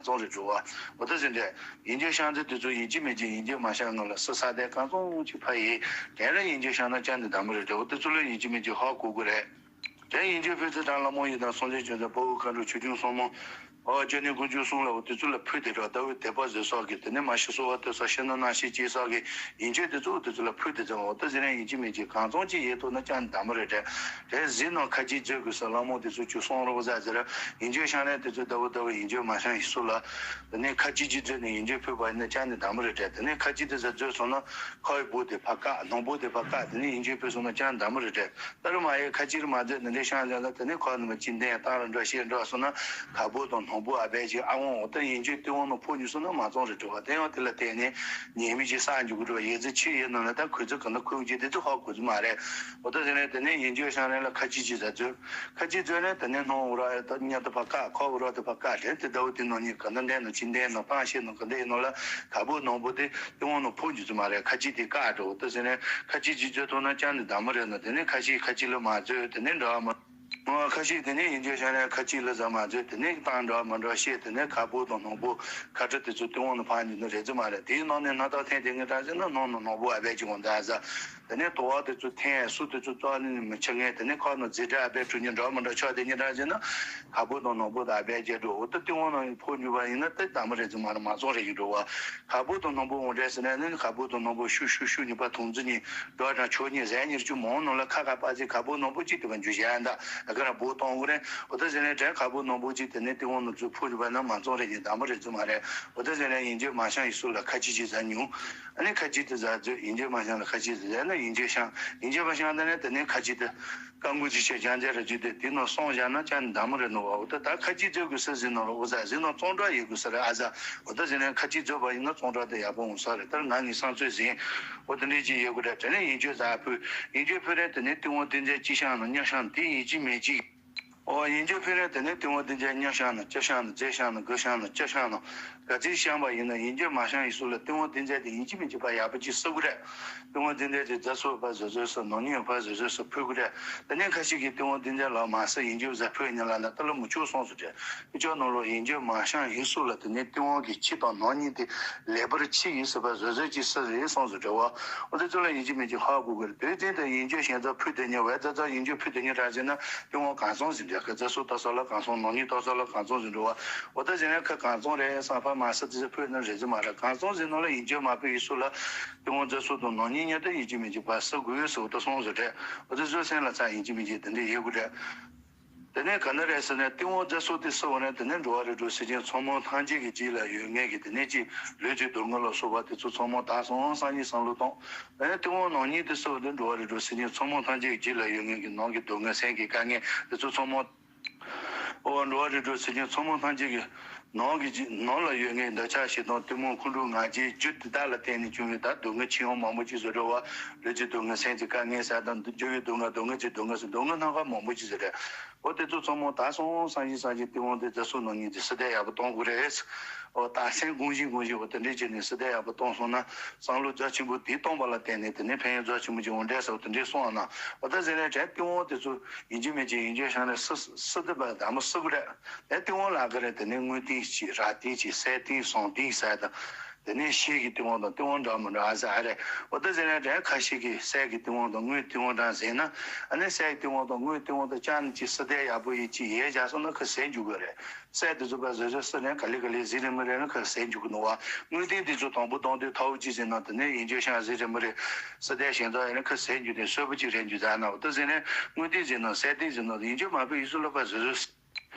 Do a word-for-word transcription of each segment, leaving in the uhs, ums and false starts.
ཙང་རེད་འགྲོ་བ། འོ་ད་ཟིན་འདྲ། ཡིན་གཅིག་བཤང་ཚེ་དེ་ཚོ་ཡིན་གཅིག་མིན་གཅིག་ཡིན་གཅིག་མ་བཤང་ང་ལ་སུ་ས་དེ་གང་ཙམ་ཅིག་ཕ་ཡིན། དེ་ལ་ཡིན་གཅིག་བཤང་ན་ཅང་དེ་འདྲ་མོ་རེད་འགྲོ། འོ་དེ་ཚོ་ལ་ཡིན་གཅིག་མིན་གཅིག་ཧ་གོ་དགོས་རེད། དེ་ཡིན་གཅིག་ཕུལ་ཚེ་དང་བླ་མ་ཡི་དམ་སངས་རྒྱས་བྱོན་ཚེ་དཔའ་བོ་མཁའ་འགྲོ་ཆོས་སྐྱོང་སྲུང་མ། ཨོ་སྤྱན་ནི་དཀོན་མཆོག་གསུམ་ལ་འོ་དེ་ཚོ་ལ་ཕུལ་དེ་འགྲོ། ཟླ་བའི་དད་པ་བཟོས་སོགས་ཀྱི་དེ་ནས་མ་ཤི་གསོལ་བ་བཏབ་ས་ཤི་ན་ན་ཤི་ཅེས་སོགས་ཀྱི་ཡིན་གཅིག་དེ་ཚོ་དེ་ཚོ་ལ་ཕུལ་དེ་ཚོ་འོ་ད་ཟིན་ན་ཡིན་གཅིག་མིན་གཅིག་གང་ཙམ་ཅིག་ཡེ་ཐུབ་ན་ཅང་དེ་འདྲ་མོ་རེད་དྲན། དེ་ཟིན་ནང་ཁ་ཅིག་བརྗོད་དགོས་ས་བླ་མ་དེ་ཚོ་ཅུ་སོང་རོགས་ཟ་ཟེར། ཡིན་གཅིག་བཤང་ནས་དེ་ཚོ་ཟླ་བ་ཟླ་བ་ཡིན་གཅིག་མ་བཤང་ཡིན་སུ་ལ། དེ་ནས་ཁ་ཅིག་ཅིག་བརྗོད་ནས་ཡིན་གཅིག་ཕུལ་བ་ཡིན་ན་ཅང་དེ་འདྲ་མོ་རེད་དྲན། དེ་ནས་ཁ་ཅིག་དེ་ཚོ་བརྗོད་སོང་ན་ཁ་བའི་བུ་དེ་ཕ་བཀག་ནང་བུ་དེ་ཕ་བཀག་དེ་ནས་ཡིན་གཅིག་ཕུལ་སོང་ན་ཅང་དེ་འདྲ་མོ་རེད་དྲན། ད་རུང་མ་ཡེ་ཁ་ཅིག་རུ་མ་བརྗོད་ནས་འདི་བཤང་བཞག་ན་དེ་ནས་ཁ་ནས་མ་ཅི་འདེན་བཏང་རུ་འགྲོ་ཤེས་འགྲོ་སོང་ན་ཁ་བུ་དང་ནང་བུ་ཨ་བས་ཅིག་ཨ་འོང་འོ་ད་ཡིན་གཅིག་དེ་འོང་ནང་ཕོ་ཉུ་སོང་ན་མ་ཙང་རེད་འགྲོ་བ། དེ་ཡང་དེ་ལ་བརྟེན་ནས་ཉེས་དམིགས་ཅིག་བསགས་འཇུག་གི་འགྲོ་བ། ཡེ་ཚེ་ཆི་ཡེ་ནང་ལ་ད་ཁོས་ཚོ་ག་ན་ཁོས་ཀྱི་དེ་ཚོ་ཧ་གོ་ཚོད་མ་རེད། འོ་ད་དེ་ནས་དེ་ནས་ཡིན་གཅིག་བཤང་རན་ལ་ཁ་ཅིག་ཅིག་ཟ་ཚོད། ཁ་ཅིག་ཚོད་ནས་དེ་ནས་སྣང་འོ་ར་ད་ཉ་ད་ཕ་ཀ་ཁ་འོ་ར་ད་ཕ་ཀ་དེ་དེ་ཟླ་བ་དེ་ནང་ཉིན་ག་ན་འདན་ནང་ཅི་འདན་ནང་བཏང་ཤེས་ནང་ག་འདན་ནང་ལ་ཁ་བུ་ནང་བུ་དེ་དེ་འོང་ནང་ཕོ་འཇུ་ཚོད་མ་རེད། ཁ་ཅིག་དེ་ཀ་འགྲོ་འོ་ད་ཟེར་ནས་ཁ་ཅིག་ཅིག་ཚོད་ཐོག་ན་ཅང་ནི་ད་མ་རེད་ན་དེ་ནས་ཁ་ཅིག་ཁ་ཅིག་ལ་མ་ཚོད་དེ་ནས་འགྲོ་བ་མ། ཁ་ཤས་དེ་ནས་ཡིན་གཅིག་བཤང་ནས་ཁ་ཅིག་ལ་ཟ་མ་ཚོད་དེ་ནས་བཏང་འགྲོ་བ་མ་འགྲོ་ཤེས་དེ་ནས་ཁ་བུ་དང་ནང་བུ་ཁ་ཁྲ་དེ་ཚོ་དེ་འོང་ནང་ཕ་འཇུ་ནི་རེད་ཚོད་མ་རེད། དེའི་ནང་ནས་སྣ་ཐག་འཐེན་དེ་ངས་དྲན་ཟེར་ན་ནང་ནང་ནང་བུ་ཨ་བས་ཅིག་འོང་ད་ཟ། དེ་ནས་དུ་བ་དེ་ཚོ་འཐེན་སུ་དེ་ཚོ་བཙོག་ནི་མི་ཆ་ངས་དེ་ནས་ཁ་ནང་རྫི་དྲ་ཨ་བས་གྲུ་ཉི་འགྲོ་མི་འགྲོ་ཆོག་དེ་ཉི་དྲ་ཟེར་ན་ཁ་བུ་དང་ནང་བུ་དང་ཨ་བས་རྒྱས་འགྲོ། འོ་ད་དེ་འོང་ནང་ཕོ་འཇུ་བ་ཡིན་ན་དེ་དམ་རེད་ཚོད་མ་རེད། མ་ཚོགས་རེད་ཡིན་འགྲོ་བ། ཁ་བུ་དང་ནང་བུ་འོང་འདྲ་ཟེར་ན་ནི་ཁ་བུ་དང་ནང་བུ་ཤུ་ཤུ་ཤུ་ཉི་པ་དུང་རྫི་ཉི་འགྲོ་དང་ཆོ་ཉི་ཟས་ཉི་རུ་ཆུ་མང་ནང་ལ་ཁ་ཁ་པ་ཚེ་ཁ་བུ་ནང་བུ་གཅིག་དེ་བ་འཇུ་བྱས་ཡ་འདའ་ཨ་ཀ་ར་བུ་གཏོང་གི་རེད། འོ་ད་ཟེར་ན་དྲན་ཁ་བུ་ནང་བུ་གཅིག་དེ་ནས་དེ་འོང་ནང་ཚུར་ཕུ་རུ་བ་ན་མ་ཚོགས་རེད་ཡིན་དམ་རེད་ཚོད་མ་རེད། འོ་ད་ཟེར་ན་ཡིན་གཅིག་མ་བཤང་ཡིན་སུ་ལ་ཁ་ཅིག་ཅིག་ཟ་ཉུང་། ཨ་ནི་ཁ་ཅིག་དེ་ཟ་ཚོད་ཡིན་གཅིག་མ་བཤང་ལ་ཁ་ཅིག་ཟ་ན་ཡིན་གཅིག་བཤང་ཡིན་གཅིག་མ་བཤང་ད་ནས་དེ་ནས་ཁ་ཅིག་དེ་རྐང་མགོ་ཅིག་བྱས་ཀྱང་འཇའ་ར་ཅིག་དེ་དེ་ནང་སོང་བཞག་ན་ཅང་འདམ་རེད་ནོ་བ། འོ་ད་ད་ཁ་ཅིག་ཚོད་གི་སི་ཟིན་ནོ་ར་འོ་ཟ་ཟིན་ནོ་ཙོང་ཁྲ་ཡི་གུ་ས་ར་ཨ་ཟ། འོ་ད་ཟིན་ན་ཁ་ཅིག་ཚོད་པ་ཡིན་ན་ཙོང་ཁྲ་དེ་ཡག་པོ་འོང་ས་རེད། ད་ང་ངི་སང་ཚོད་ཟིན། འོ་དེ་འདྲས་ཅིག་ཡོད་གི་ར་དེ་ནས་ཡིན་གཅིག་ཟ་ཕུལ་ཡིན་གཅིག་ཕུལ་རེད། དེ་ནས་ཏི་ཝང་དེ་འཇའ་ཅི་བཤང་ནོ་ཉ་བཤང་དེ་ཡིན་གཅིག་མིན་གཅིག་ཨོ་ཡིན་གཅིག་ཕུལ་རེད། དེ་ནས་ཏི་ཝང་དེ་འཇའ་ཉ་བཤང་ནོ་ཅི་བཤང་ནོ་རྫས་བཤང་ནོ་གི་བཤང་ནོ་ཅི་བཤང་ནོ་ག་ཚིག་བཤང་པ་ཡིན་ན་ཡིན་གཅིག་མ་བཤང་ཡིན་སུ་ལ་ཏི་ཝང་དེ་འཇའ་དེ་ཡིན་གཅིག་མིན་གཅིག་ཕ་ཡག་པོ་ཅིག་སུ་གི་རེད། ཏི་ཝང་དེ་འཇའ་དེ་རྫ་སོ་ཕ་བཟོ་བཟོས་སུ་ནང་ཉིན་ཕ་བཟོ་བཟོས་སུ་ཕུལ་གི་རེད། དེ་ནས་ཁ་ཤས་ཀྱིས་ཏི་ཝང་དེ་འཇའ་ལ་མ་ཟ་ཡིན་གཅིག་ཟ་ཕུལ་ཉིན་ལ་ན་ད་ལ་མུ་ཆུ་སོང་སུ་རེད། ཨི་ཅོ་ནང་ལོ་ཡིན་གཅིག་མ་བཤང་ཡིན་སུ་ལ་དེ་ནས་ཏི་ཝང་གི་ཕྱི་དང་ནང་གཉིས་དེ་ལེགས་པར་ཕྱི་ཡིན་སུ་ཕ་བཟོ་བཟོས་ཀྱི་སུ་རེད་སོང་སུ་རེད་བ། འོ་དེ་ཚོ་ལ་ཡིན་གཅིག་མིན་གཅིག་ཧ་གོ་གི་རེད། དེ་བཞིན་དུ་ཡིན་གཅིག་ཞེན་ཚ་ཕུལ་དེ་ཉིན་བས་ཚ་ཚ་ཡིན་གཅིག་ཕུལ་དེ་ཉིན་ར་ཟེར་ན། ཏི་ཝང་གང་ཚང་ཟིན་འདྲ་ཁ་རྫ་སོ་ཏོག་ས་ལ་གང་ཚང་ནང་ཉིན་ཏོག་ས་ལ་གང་ཚང་ཟིན་འགྲོ་བ། འོ་ད་ཟིན་ན་ཁ་གང་ཚང་རེད་སང་ཕ་མ་ས་དེ་ཚོ་ཕུལ་ན་རེད་ཟིན་མ་རེད། གང་ཚང་ཟིན་ནང་ལ་ཡིན་གཅིག་མ་ཕུལ་ཡིན་སུ་ལ། ཏི་ཝང་རྫ་སོ་དང་ནང་ཉིན་ཉིན་ད་ཡིན་གཅིག་མིན་གཅིག་ཕ་ས་དགོས་སུ་ཏོག་སོང་ཟེར་རེད། འོ་ད་བཟོ་སེམས་ལ་ཚ་ཡིན་གཅིག་མིན་གཅིག་དེ་འདྲ་ཡོད་དགོས་རེད། དེ་ནས་ག་ན་རེད་ཟེར་ན་ཏི་ཝང་རྫ་སོ་དེ་སུ་བ་ན་དེ་ནས་འགྲོ་བ་རིགས་དྲུག་སེམས་ཅན་ཚོགས་མང་ཐམས་ཅད་ཀྱི་རྗེས་ལ་ཡོད་ངེས་ཀྱི་དེ་ནས་ཅི་ལུས་ཀྱི་སྡུག་བསྔལ་ལ་སོགས་པ་དེ་ཚོ་ཚང་མ་དག་སོང་སང་ཉིན་བསམ་བློ་གཏོང་། དེ་ནས་ཏི་ཝང་ནང་ཉིད་དེ་སུ་བ་དེ་འགྲོ་བ་རིགས་དྲུག་སེམས་ཅན་ཚོགས་མང་ཐམས་ཅད་ཀྱི་རྗེས་ལ་ཡོད་ངེས་ཀྱི་ནང་གི་སྡུག་བསྔལ་སེམས་ཀྱི་དཀའ་ངལ་དེ་ཚོ་ཚང་མ། འོ་འགྲོ་བ་རིགས་དྲུག་སེམས་ཅན་ཚོགས་མང་ཐམས་ཅད་ཀྱི་ནང་གི་ནང་ལ་ཡོད་ངེས་འདོད་ཆགས་ཞེ་སྡང་གཏི་མུག་ཁོང་ཁྲོ་ང་རྒྱལ་རྒྱུ་དེ་དག་ལ་བརྟེན་ནས་བྱུང་བའི་ད་སྡུག་བསྔལ་ཆེ་ཆུང་མང་པོ་ཅིག་བཟོ་འགྲོ་བ། ལུས་ཀྱི་སྡུག་བསྔལ་སེམས་ཀྱི་དཀའ་ངལ་ཟེར་དང་འགྱུར་བའི་སྡུག་བསྔལ་སྡུག་བསྔལ་གྱི་སྡུག་བསྔལ་ཟེར་སྡུག་བསྔལ་སྣ་ཁ་མང་པོ་ཅིག་ཟེར་རེད། འོ་དེ་ཚོ་ཚང་མ་དག་སོང་སང་ཞིང་སང་ཞིང་ཏི་ཝང་དེ་རྫ་སོ་ནང་ཉིད་དེ་སི་ཏའི་ཡག་པོ་གཏོང་དགོས་རེད། འོ་དག་སེམས་གོང་བཞིན་གོང་བཞིན་འོ་དེ་འདྲས་བྱས་ནས་སི་ཏའི་ཡག་པོ་གཏོང་སོང་ན་བསམ་བློ་རྒྱ་ཆེན་པོ་དེ་གཏོང་པ་ལ་བརྟེན་ནས་དེ་ནས་ཕན་ཡོན་རྒྱ་ཆེན་པོ་ཅིག་འོང་འདྲས་སོགས་དེ་འདྲས་གསུངས་ཨ་ན། འོ་ད་ཟེར་ནས་དྲན་ཏི་ཝང་དེ་ཚོ་ཡིན་གཅིག་མིན་གཅིག་ཡིན་གཅིག་བཤང་ནས་སི་སི་ཏི་པ་དམ་པོ་སི་གུ་རེད། དེ་ཏི་ཝང་ལ་ག་རེ་དེ་ནས་དངོས་སྟེང་གཅིག་ར་སྟེང་གཅིག་སའི་སྟེང་ཟངས་སྟེང་ཟེར་དང་། དེ་ནས་ཤེལ་གྱི་ཏི་ཝང་དང་ཏི་ཝང་འདྲ་མི་འདྲ་ཨ་ཟ་ཨ་རེད། འོ་ད་ཟེར་ནས་དྲན་ཁ་ཤས་ཀྱིས་སའི་གི་ཏི་ཝང་དང་དངུལ་ཏི་ཝང་འདྲ་ཟེར་ན། ཨ་ནི་སའི་ཏི་ཝང་དང་དངུལ་ཏི་ཝང་དང་ཅང་ཅིག་སི་ཏའི་ཡག་པོ་ཡིན་ཅིག་ཡས་བཞག་སོང་ན་ཁ་ཟས་འཇུག་གི་རེད། སའི་དེ་ཚོ་པ་བཟོ་བཟོ་སི་ནས་ག་ལེ་ག་ལེ་ཟི་རེད་མི་རེད་ན་ཁ་ཟས་འཇུག་གི་འདུག་བ། དངུལ་ཏི་དེ་ཚོ་དང་པོ་དང་དུས་ཐའུ་ཅིག་ཟེར་ན་དེ་ནས་ཡིན་གཅིག་བཤང་ཟི་རེད་མི་རེད། སི་ཏའི་ཞེན་ཚ་ཡིན་ན་ཁ་ཟས་འཇུག་དེ་སོས་པོ་ཅིག་རེད་འཇུག་ཟ་ན་འོ་ད་ཟེར་ནས་དངུལ་ཏི་ཟེར་ན་སའི་ཏི་ཟེར་ན་ཡིན་གཅིག་མ་པའི་ཡིན་སུ་ལ་པ་བཟོ་བཟོ།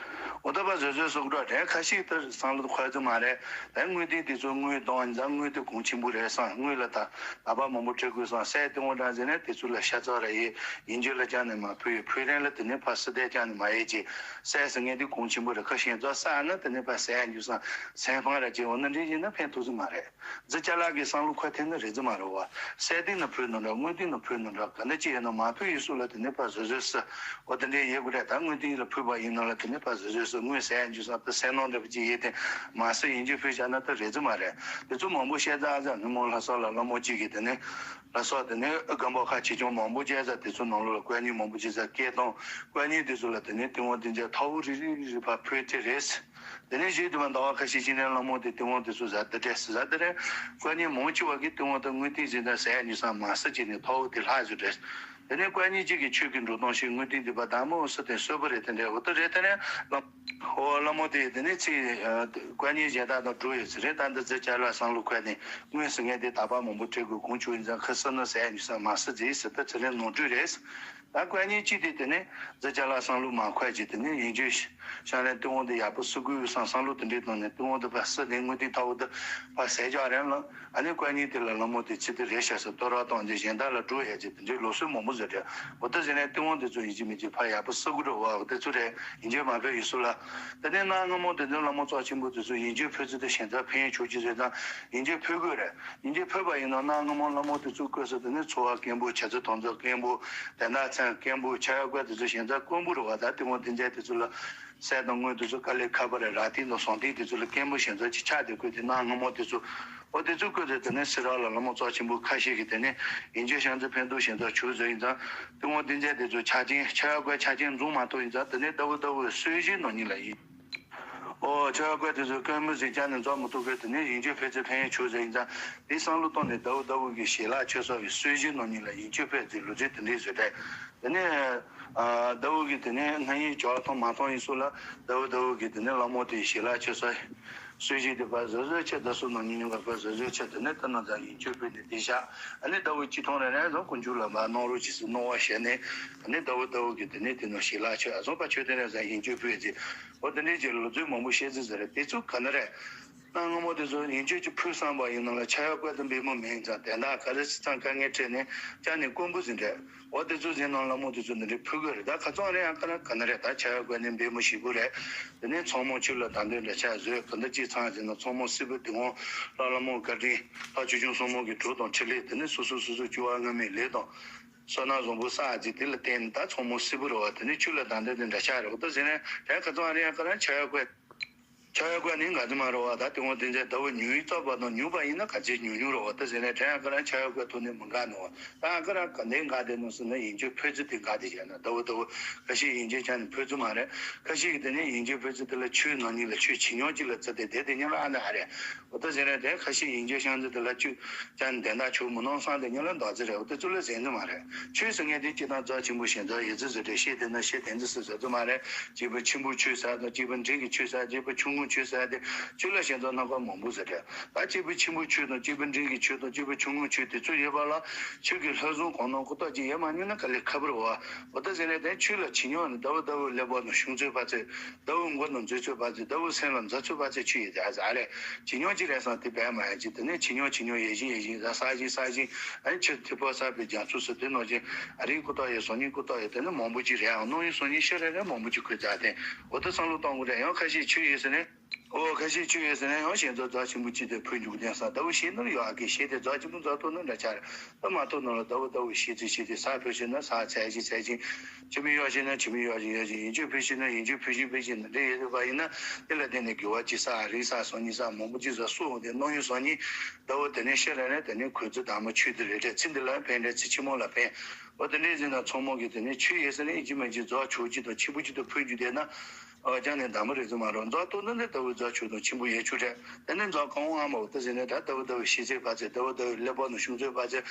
འོ་ད་པ་བཟོ་བཟོས་སོགས་འགྲོ་དྲན་ཁ་ཤས་ལྟར་བསམ་བློ་འཁོར་ཚོད་མ་རེད། ད་དངུལ་ཏི་དེ་ཚོ་དངུལ་གཏོང་ཡིན་ཙང་དངུལ་དེ་གོང་ཆེན་པོ་རེད་བསམ་དངུལ་ལ་ད་ད་པ་མང་པོ་སྤྲད་དགོས་བསམ་སའི་ཏི་ཝང་འདྲ་ཟེར་ནས་དེ་ཚོ་ལ་ཤ་ཚ་ར་ཡེ་ཡིན་རྒྱུ་ལ་ཅང་ནས་མ་ཕུལ་ཡོད་ཕུལ་རན་ལ་དེ་ནས་ཕ་སི་ཏའི་ཅང་ནས་མ་ཡེ་ཅེ་སའི་སི་ངན་དེ་གོང་ཆེན་པོ་རེད་ཁ་ཞེན་ཚ་ས་ན་དེ་ནས་ཕ་སའི་འཇུ་བསམ་སའི་ཕང་ར་ཅེ་འོ་ན་འདྲི་ཡིན་ན་ཕན་ཐོགས་ཚོད་མ་རེད། ཛི་ཅ་ལག་གི་བསམ་བློ་འཁོར་ཐེངས་ནི་རེད་ཙི་མ་རེད་བ། སའི་ཏི་ནི་ཕུལ་ནི་འདྲ་དངུལ་ཏི་ནི་ཕུལ་ནི་འདྲ་ག་འདྲ་ཅི་ཡིན་ན་མ་ཕུལ་ཡིན་སུ་ལ་དེ་ནས་ཕ་བཟོ་བཟོས་སི། འོ་དེ་འདྲའི་ཡེ་དགོས་རེད་ད་དངུལ་ཏི་ལ་ཕུལ་བ་ཡིན་ན་ལ་དེ་ནས་ཕ་བཟོ་བཟོས་སི་དངུལ་ཟས་འཇུ་ས་ད་སེ་ནང་འདྲ་པོ་ཅི་ཡེ་དེ་མ་སི་ཡིན་རྒྱུ་ཕུལ་བྱ་ན་ད་རེད་ཙི་མ་རེད། དེ་ཚོ་མང་པོ་བཤད་ཙ་ཨ་ཙ་ནི་མོ་ལྷ་ས་ལ་ལྷ་མོ་གཅིག་གིས་དེ་ནས་ལྷ་ས་དེ་ནས་ཨ་སྒམ་པ་ཁ་ཆེ་ཆུང་མང་པོ་བྱས་ཙ་དེ་ཚོ་ནང་ལོགས་ལ་བཀའ་རྙིང་མང་པོ་བྱས་ཙ་སྐད་གཏོང་བཀའ་རྙིང་དེ་ཚོ་ལ་དེ་ནས་ཏི་ཝང་དེ་འདྲ་ཐའུ་རི་རི་རི་ཕ་ཕུལ་དེ་རེད། དེ་ནས་གཞི་དུ་མ་ཟླ་བ་ཁ་ཤས་ཅིག་ནས་ལྷ་མོ་དེ་ཏི་ཝང་དེ་ཚོ་ཟ་དེ་འདྲས་ཟ་དེ་རེད། བཀའ་རྙིང་མང་ཆེ་བ་གིས་ཏི་ཝང་དང་དངུལ་ཏིང་ཟེར་ན་ཟས་ཉོ་ས་མ་ཟ་བྱས་ནས་ཐོག་དེ་ལྷག་བཟོ་འདྲས། དེ་ནས་བཀའ་རྙིང་གཅིག་གི་ཆོས་ཀྱི་འགྲོ་སྟངས་ཤིག་དངུལ་ཏིང་དེ་པ་དང་མོ་སུ་དེ་གསོད་པ་རེད། དེ་འདྲས་འོ་དེ་རེད། དེ་ནས་ལམ་ཨོ་ལྷ་མོ་དེ་དེ་ནས་ཚེ་བཀའ་རྙིང་གཞན་དག་དང་འགྲོ་ཡོད་ཚེ་རེད། ད་འདི་ཚེ་ཅ་ལག་བསམ་བློ་འཁོར་ནས་དངོས་སུ་ངས་དེ་དག་པ་མང་པོ་སྤྲད་དགོས་གོང་ཆོས་ཡིན་ཙང་ཁ་སང་ན་ཟས་ཉོ་ས་མ་ཟ་ཟེར་ཟེར་ད་ཚེ་རིང་ནོར་འཁྲུལ་རེད། ད་བཀའ་རྙིང་གཅིག་དེ་དེ་ནས་ཛ་ཅ་ལག་བསམ་བློ་མ་འཁོར་ཅིག་དེ་ནས་ཡིན་རྒྱུ་ཤང་ལན་ཏི་ཝང་དེ་ཡག་པོ་སུ་དགོས་བསམ་བསམ་བློ་དེ་འདྲས་བཏང་ནས་ཏི་ཝང་དེ་ཕར་སུ་ནས་དངུལ་དེ་ཐོག་དེ་ཕར་ཟས་ཅག་རན་ལ། ཨ་ནི་བཀའ་རྙིང་དེ་ལ་ལྷ་མོ་དེ་ཚེ་དེ་རེད་ཤག་ཟེར་ལྟོ་ར་བཏང་རྗེས་གཞན་དག་ལ་འགྲོ་ཡས་ཅིག་དེ་འདྲའི་ལུགས་སྲོལ་མང་པོ་ཟེར་འདྲ། འོ་ད་ཟེར་ནས་ཏི་ཝང་དེ་ཚོ་ཡིན་གཅིག་མིན་གཅིག་ཕར་ཡག་པོ་སུ་དགོས་འགྲོ་བ་འོ་དེ་ཚོ་རེད། ཡིན་རྒྱུ་མ་ཕེབས་ཡིན་སུ་ལ། དེ་ནས་གནའ་སྔ་མོ་དེ་ཚོ་ལྷ་མོ་རྩ་ཆེན་པོ་དེ་ཚོ་ཡིན་རྒྱུ་ཕེབས་ཚུལ་དེ་ཞེ་དྲག་ཕན་ཡོན་ཆོག་ཅིག་ཟེར་ཙང་ཡིན་རྒྱུ་ཕེབས་དགོས་རེད། ཡིན་རྒྱུ་ཕེབས་པ་ཡིན་ན་གནའ་སྔ་མོ་ལྷ་མོ་དེ་ཚོ་བཀོད་ས་དེ་ནས་འཚོ་བ་སྐྱེན་པོ་བྱ་ཚོ་དོན་ཚོ་སྐྱེན་པོ་དེ་འདྲ་ཚན་སྐྱེན་པོ་ཆ་ཡག་པ་དེ་ཚོ་ཞེ་དྲག་དཀོན་པོ་རེད་བ། ད་ཏི་ཝང་དེ་འཇལ་དེ་ཚོ་ལ། ཟས་དང་དངུལ་དེ་ཚོ་དཀའ་ལས་ཁག་པོ་རེད། ར་ཏི་དང་ཟོང་ཏི་དེ་ཚོ་ལ་སྐྱེན་པོ་ཞེ་དྲག་ཅིག་ཆགས་དེ་བཀོད་དེ་གནའ་སྔ་མོ་དེ་ཚོ། འོ་དེ་ཚོ་བཀོད་དེ་དེ་ནས་སེ་ར་ལ་ལྷ་མོ་རྩ་ཆེན་པོ་ཁ་ཤས་ཀྱིས་དེ་ནས་ཡིན་རྒྱུ་ཤང་ཚེ་ཕན་ཐོགས་ཞེ་དྲག་ཆོག་ཟེར་ཡིན་ཙང་ཏི་ཝང་དེ་འཇལ་དེ་ཚོ་ཆ་རྐྱེན་ཆ་ཡག་པོ་ཆ་རྐྱེན་འཛོམས་མ་ཐུབ་ཡིན་ཙང་དེ་ནས་ལྟ་བུ་ལྟ་བུའི་སྲོལ་གཞིའི་ནང་ཉིད་ལ་ཡིན། ཨོ་ཆ་ཡག་པོ་དེ་ཚོ་སྐྱེན་པོ་ཟིག་ཅག་ནས་འཛོམས་མ་ཐུབ་པས་དེ་ནས་ཡིན་རྒྱུ་ཕན་ཚུན་ཆོག་ཟེར་ཡིན་ཙང་དེ་བསམ་བློ་བཏང་ནས་ལྟ་བུ་ལྟ་བུ་གི་ཞལ་ལག་མཆོད་ས་གི་སྲོལ་གཞིའི་ནང་ཉིད་ལ་ཡིན་རྒྱུ་ཕན་ཚུན་ལུས་རྩལ་དེ་འདྲས་བཟོས་ཏེ། དེ་ནས་ཨ་ཟླ་བོ་གིས་དེ་ནས་སྣ་ཡིན་ཇོ་ཐོང་མ་ཐོང་ཡིན་སོགས་ལ་ཟླ་བོ་ཟླ་བོ་གིས་དེ་ནས་ལྷ་མོ་དེའི་ཞལ་ལག་མཆོད་ས་སྲོལ་གཞི་དེ་བ་བཟོ་བཟོ་ཆེ་ཟླ་སོ་ནང་ཉིན་ཉིན་ག་བ་བཟོ་བཟོ་ཆེ་དེ་ནས་ད་ནང་ཙང་ཡིན་ཆོས་ཕུལ་ནས་བསྡད་བཞག་ཨ་ནི་ཟླ་བོ་གཅིག་ཐོང་རེ་རེ་ཟོ་དཀོན་མཆོག་ལ་མ་གནང་རོགས་ཅེས་སུ་གནང་བ་བྱས་ནས་ཨ་ནི་ཟླ་བོ་ཟླ་བོ་གིས་དེ་ནས་དེ་ནང་ཞལ་ལག་མཆོད་ཨ་ཟོ་པ་ཆོས་དེ་རེ་ཟ་ཡིན་ཆོས་ཕུལ་ཟེར་འོ་དེ་འདྲའི་ཅིག་ལོ་ཚོད་མང་པོ་བཤད་ཟེར་ཟེར་རེད། དེ་ཚོ་ག་ན་རེད། གནའ་སྔ་མོ་དེ་ཚོ་ཡིན་ཆོས་ཀྱི་ཕུལ་བསམ་པ་ཡིན་ན་ལ་ཆ་ཡག་པོ་དང་འབེལ་མོ་མིན་ཙང་དེ་དག་ག་རེ་ཚང་དཀའ་ངལ་འཕྲད་ནས་ཅག་ནས་དཀོན་པོ་ཟིན་རེད། འོ་དེ་ཚོ་ཟིན་ནང་ལ་མོ་དེ་ཚོ་འདི་འདྲའི་ཕུལ་དགོས་རེད། ད་ཁ་ཚང་རེད་ཡང་ཀ་ན་ག་ན་རེད། ད་ཆ་ཡག་པོ་ནས་འབེལ་མོ་ཞིག་པོ་རེད། དེ་ནས་ཚང་མ་ཆོས་ལ་དང་དོན་འདྲ་ཆགས་བཟོས་ག་འདི་ཅི་ཚང་ཟིན་ན་ཚང་མ་སྲིད་པ་དེ་འོང་ལ་ལ་མོ་བཀའ་དྲིན་ལྷ་ཆོས་སྐྱོང་སྲུང་མ་གི་གྲོགས་དང་འཕྲིན་ལས་དེ་ནས་སོ་སོ་སོ་སོ་སྐྱོ་བ་སྔ་མའི་ལས་དང་བསོད་ནམས་བཟང་པོ་བསགས་ཅིག་དེ་ལ་བརྟེན་ནས་ད་ཚང་མ་སྲིད་པ་རེད་བ། དེ་ནས་ཆོས་ལ་དང་དོན་དེ་འདྲ་ཆགས་རེད། འོ་ད་ཟིན་ན་ད་ཁ་ཚང་རེད་ཡང་ཀ་ན་ཆ་ཡག་པོ། ཆ་ཡག་པ་ནི་འགའ་ཚོད་མ་རེད་བ། ད་དེ་འོང་དེ་ཚེ་ཟླ་བོ་ཉུང་ཡིག་རྩོག་པ་དང་ཉུང་པ་ཡིན་ན་ག་ཚོད་ཉུང་ཉུང་རེད་བ། ད་ཟེར་ནས་དྲན་ཡག་ཀ་རང་ཆ་ཡག་པའི་ཐོག་ནས་མི་འགག་ནོ་བ། ད་ཨ་ཀ་རང་ག་འདྲའི་འགག་དེ་ནོ་ཟེར་ན་ཡིན་རྒྱུ་ཕུལ་ཚུལ་དེ་འགག་དེ་བྱས་ན་ཟླ་བོ་ཟླ་བོ་ཁ་ཤས་ཡིན་རྒྱུ་ཆ་ནས་ཕུལ་ཚུལ་མ་རེད། ཁ་ཤས་ཀྱིས་དེ་ནས་ཡིན་རྒྱུ་ཕུལ་ཚུལ་དེ་ལ་ཆོས་ནང་ཉིད་ལ་ཆོས་ཇེ་ཉུང་ཅིག་ལ་བརྩི་སྟེ་དེ་དེ་ཉིད་ལ་ཨ་འདྲ་ཨ་རེད། འོ་ད་ཟེར་ནས་དེ་ཁ་ཤས་ཡིན་རྒྱུ་ཤང་ཚུལ་དེ་ལ་ཆོས་ཅན་དེ་འདྲ་ཆོས་མི་སྣང་བསམ་དེ་ཉིད་ལ་འདོག་རྩིས་རེད། འོ་དེ་ཚོ་ལ་ཟེར་འདུག་མ་རེད། ཆོས་ཟེར་མཁན་དེ་སྤྱིར་བཏང་རྩ་ཆེན་པོ་ཞེ་དྲག་ཡོད་ཚུལ་ཟེར་ཏེ་བཤད་དེ་ན་བཤད་དེ་འདི་སུ་ཟེར་ཚུལ་མ་རེད། སྐྱེས་བུ་ཆེན་པོའི་ཆོས་ཟེར་དང་སྐྱེས་བུ་འབྲིང་གི་ཆོས་ཟེར་སྐྱེས་བུ་ཆུང་ངུའི་ཆོས་ཟེར་ཏེ་ཆོས་ལ་ཞེ་དྲག་སྣ་ཁ་མང་པོ་ཟེར་ཏེ། ད་སྐྱེས་བུ་ཆེན་པོའི་ཆོས་དང་སྐྱེས་བུ་འབྲིང་གི་ཆོས་དང་སྐྱེས་བུ་ཆུང་ངུའི་ཆོས་དེ་ཚོ་ཡོད་པ་ལ་ཆོས་ཀྱི་ལྷག་བཟུང་གང་གནང་ཁོ་ཐག་ཅིག་ཡོད་མ་མྱོང་ན་དཀའ་ལས་ཁག་པོ་རེད་བ། འོ་ད་ཟེར་ནས་དེ་ཆོས་ལ་ཇེ་ཉུང་ནས་ཟླ་བོ་ཟླ་བོའི་ཀླད་པ་ནང་ཤོང་ཚོད་པ་ཚོད་ཟླ་བོའི་མགོ་ནང་འཛུལ་ཚོད་པ་ཚོད་ཟླ་བོའི་སེམས་ལ་འཛུལ་ཚོད་པ་ཚོད་ཆོས་ཡོད་ད་ཟ་རེད། ཇེ་ཉུང་ཅིག་རེད་བསམ་དེ་བས་མ་ཡིན་ཅིག་དེ་ནས་ཇེ་ཉུང་ཇེ་ཉུང་ཡོད་བཞིན་ཡོད་བཞིན་ཟ་ས་བཞིན་ས་བཞིན། ཨ་ནི་ཕྱིར་ཐིག་ཕོག་ས་པའི་རྒྱ་མཚོ་སུ་དེ་ནང་བཞིན་ཨ་རིའི་ཀུ་ཏོག་ཡོད་སང་ཉིན་ཀུ་ཏོག་ཡོད་དེ་ནི་མང་པོ་ཅིག་རེད་ཨང་གནངས་ཉིན་སང་ཉིན་ཤི་རེ་རེ་མང་པོ་ཅིག་ཁོས་རྫ་དེ་འོ་ད་བསམ་བློ་གཏོང་དགོས་རེད། ཡང་ཁ་ཤས་ཆོས་ཡོད་ཟེར་ནས་ཨོ་ཁ་ཤས་ཆོས་ཡོད་ཟེར་ནས་ཡང་ཞེ་དྲག་རྫ་ཆེན་པོ་ཅིག་དེ་ཕུལ་འཇུག་བསྟན་ས་ཟླ་བོ་ཞེ་ནར་ཡོད་ཨ་ཀི་ཞེས་དེ་རྫ་ཆེན་པོ་རྫ་ཐོག་ན་འདྲ་ཆགས་རེད། ད་མ་ཐོག་ན་ལ་ཟླ་བོ་ཟླ་བོ་ཞེ་ཚིག་ཞེ་ཚིག་ས་ཕུལ་ཞེ་ན་ས་ཚད་ཞིག་ཚད་ཅིང་ཆུ་མིག་ཡོད་ཞེ་ན་ཆུ་མིག་ཡོད་ཞིང་ཡོད་ཞིང་ཡིན་ཆོས་ཕུལ་ཞེ་ན་ཡིན་ཆོས་ཕུལ་ཞིང་ཕུལ་ཞིང་ན་འདྲ་ཡོད་པ་ཡིན་ན་དེ་ལ་བརྟེན་ནས་དགེ་བ་ཅི་བསགས་རིགས་བསགས་སང་ཉིན་བསགས་མང་པོ་ཅིག་བསགས་སུ་འོང་དེ་གནངས་ཉིན་སང་ཉིན་ཟླ་བོ་དེ་ནས་ཤི་རན་རན་དེ་ནས་གོས་ཚོད་དྭངས་མ་ཆོས་དེ་རེ་རེ་ཚེ་འདི་ལ་ཕན་རེ་ཚེ་ཕྱི་མ་ལ་ཕན། འོ་དེ་འདྲའི་ཟིན་ན་ཚང་མ་གིས་དེ་ནས་ཆོས་ཡོད་ཟེར་ནས་ཡིན་གཅིག་མིན་གཅིག་རྫོགས་ཆོག་གཅིག་དང་ཆེན་པོ་གཅིག་ཏུ་ཕུལ་རྒྱུ་དེ་ན། ཨོ་ཅང་ནས་འདམ་རེ་ཚོ་མ་རོ་རྫོགས་ཏོ་ནི་འདི་ལྟ་བུའི་རྫོགས་ཆོག་དང་ཆེན་པོ་ཡོད་ཆོག་རེད། དེ་ནས་རྫོགས་གང་བ་ཨ་མ་འོ་དེ་ཟེར་ནས་ད་ལྟ་བུ་ལྟ་བུའི་ཤེས་ཚད་ཕ་ཚད་ལྟ་བུ་ལྟ་བུའི་ཀླད་པ་ནང་ཤོང་ཚོད་ཕ་ཚད།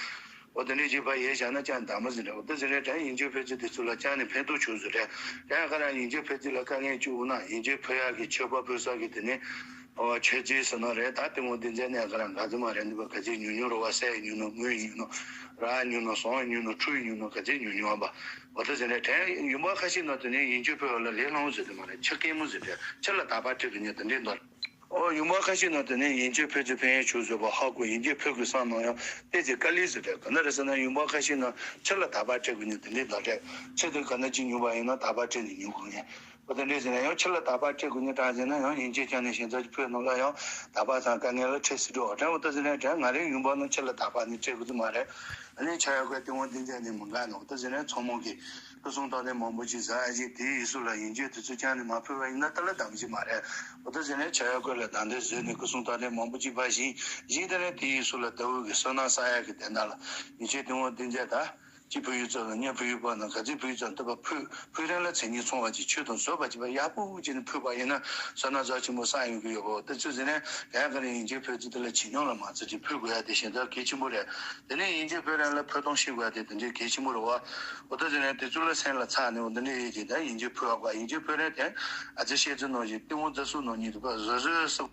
འོ་དེ་འདྲའི་བྱེད་པ་ཡོད་བཞག་ན་ཅང་འདམ་ཟིན་རེད། འོ་དེ་ཟེར་ནས་དྲན་ཡིན་གཅིག་ཕལ་ཆེར་དེ་ཚོ་ལ་ཅང་ནས་ཕན་ཐོགས་ཆོག་ཟེར་རེད། ཡང་ཁ་རང་ཡིན་གཅིག་ཕལ་ཆེར་ལ་དཀའ་ངལ་བྱུང་ན་ཡིན་གཅིག་ཕུལ་ཡག་གི་མཆོད་པ་ཕུལ་ས་གི་དེ་ནས། ཨོ་ཆོས་རྗེས་ཟེར་ནོ་རེད། ད་དེ་མོ་འདི་མཛད་ནས་ག་རང་ག་ཚོད་མ་རེད། འདི་པ་ག་ཚོད་ཉུང་ཉུང་རོ་བ་སའི་ཉུང་ནོ་དངུལ་ཉུང་ནོ་ར་ཉུང་ནོ་ཟོང་ཉུང་ནོ་ཁྲུ་ཉུང་ནོ་ག་ཚོད་ཉུང་ཉུང་བ། འོ་དེ་ཟེར་ནས་དྲན་ཡུམ་བ་ཁ་ཤས་ནང་དུ་ནས་ཡིན་གཅིག་ཕུལ་བ་ལ་ལས་སླ་བོ་ཟེར་དུ་མ་རེད། ཆ་སྐྱེན་མོ་ཟེར་དུས་ཆ་ལ་དག་པ་སྤྲད་དགོས་ཉེ་དེ་འདྲས་འདུག་ཨོ་ཡུམ་བ་ཁ་ཤས་ནང་དུ་ནས་ཡིན་གཅིག་ཕལ་ཆེར་ཕན་ཡོན་ཆོག་བཟོས་པ་ཧ་གོ་ཡིན་གཅིག་ཕུལ་དགོས་བསམ་ན་ཡང་ཏོག་ཙམ་དཀའ་ལས་ཟེར་དུས་ག་འདྲ་རེད་ཟེར་ན་ཡུམ་བ་ཁ་ཤས་ནང་ཆ་ལ་དག་པ་སྤྲད་དགོས་ཉེ་དེ་འདྲས་འདུག་རེད། ཆ་དེ་ག་འདྲ་ཅིག་ཉུང་བ་ཡིན་ན་དག་པ་སྤྲད་ནས་ཉུང་དགོས་ཉེ། འོ་དེ་འདྲས་ཟེར་ན་ཡང་ཆ་ལ་དག་པ་སྤྲད་དགོས་ཉེ་དྲག་ཟེར་ན་ཡང་ཡིན་གཅིག་ཀྱང་ནས་ཞེན་ཚར་གྱི་ཕུལ་ནང་ལ་ཡང་དག་པ་ཚང་དཀའ་ངལ་ལ་འཕྲད་སྲིད་འགྲོ། དྲན་འོ་དེ་ཟེར་ན་དྲན་ང་རའི་ཡུམ་བ་ནང་ཆ་ལ་དག་པ་ནི་སྤྲད་དགོས་ཀྱི་མ་རེད། ཨ་ནི་ཆ་ཡག་པའི་ལྟེ་བ་འདི་འཇགས་ནས་མི་འགག་ནོ། དེ་ཟེར་ནས་ཚང་མ་གིས་སྐུ་གསུང་ཐོག་ནས་མང་པོ་ཅིག་ཟ་ཡ་ཞིག་དེའི་ཡིག་གཟུགས་ལ་ཡིན་རྒྱུ་དེ་ཚོ་ཀྱང་ནས་མ་ཕུལ་བ་ཡིན་ན་ད་ལ་དམ་ཞིག་མ་རེད། འོ་དེ་ཟེར་ནས་ཆ་ཡག་པའི་ལ་དང་དེ་བཟོས་ནས་སྐུ་གསུང་ཐོག་ནས་མང་པོ་ཅིག་ཕར་བཞེངས་བཞེངས་དེ་ནས་དེའི་ཡིག་གཟུགས་ལ་ལྟ་བུ་གི་བསོད་ནམས་བསགས་ཡ་གི་དེ་འདྲ་ལ་ཡིན་ཆོས་ལྟེ་བ་འདི་འཇགས་ད། གཅིག་ཕུལ་ཡུལ་ཙམ་དང་གཉིས་ཕུལ་ཡུལ་པ་ན་ག་ཚོད་ཕུལ་ཡུལ་ཙམ་ལྟ་བ་ཕུལ་ཕུལ་རན་ལ་མཚན་ཉིད་མཚུངས་པ་ཅིག་ཆོས་དང་བཟོད་པ་ཅིག་པ་ཡག་པོ་ཅིག་ནས་ཕུལ་པ་ཡིན་ན་བསོད་ནམས་རྫ་ཆེན་པོ་བསགས་ཡོང་གི་ཡོད་པ་དེ་ཚོ་ཟེར་ནས་གང་ག་ནས་ཡིན་གཅིག་ཕུལ་ཚུལ་དེ་ལ་ཇེ་ཉུང་ལ་མ་ཚུད་ཅིག་ཕུལ་དགོས་ཡ་དེ་ཞེ་དྲག་གལ་ཆེན་པོ་རེད། དེ་ནས་ཡིན་གཅིག་ཕུལ་རན་ལ་ཕུལ་སྟངས་ཤེས་དགོས་ཡ་དེ་དེ་འདྲའི་གལ་ཆེན་པོ་རེད་བ། འོ་ད་ཟེར་ནས་དེ་ཚོ་ལ་སེམས་ལ་ཚགས་ནས་འོ་འདི་འདྲ་ཡོད་ཅིག་ད་ཡིན་གཅིག་ཕུལ་བ་དགོས་ཡིན་གཅིག་ཕུལ་རན་དེ་ཨ་ཙི་བཤད་ཚུལ་ནང་བཞིན་ཏི་ཝང་རྫ་སུ་ནང་ཉིད་དུ་པ་བཟོད་བཟོད་སུ།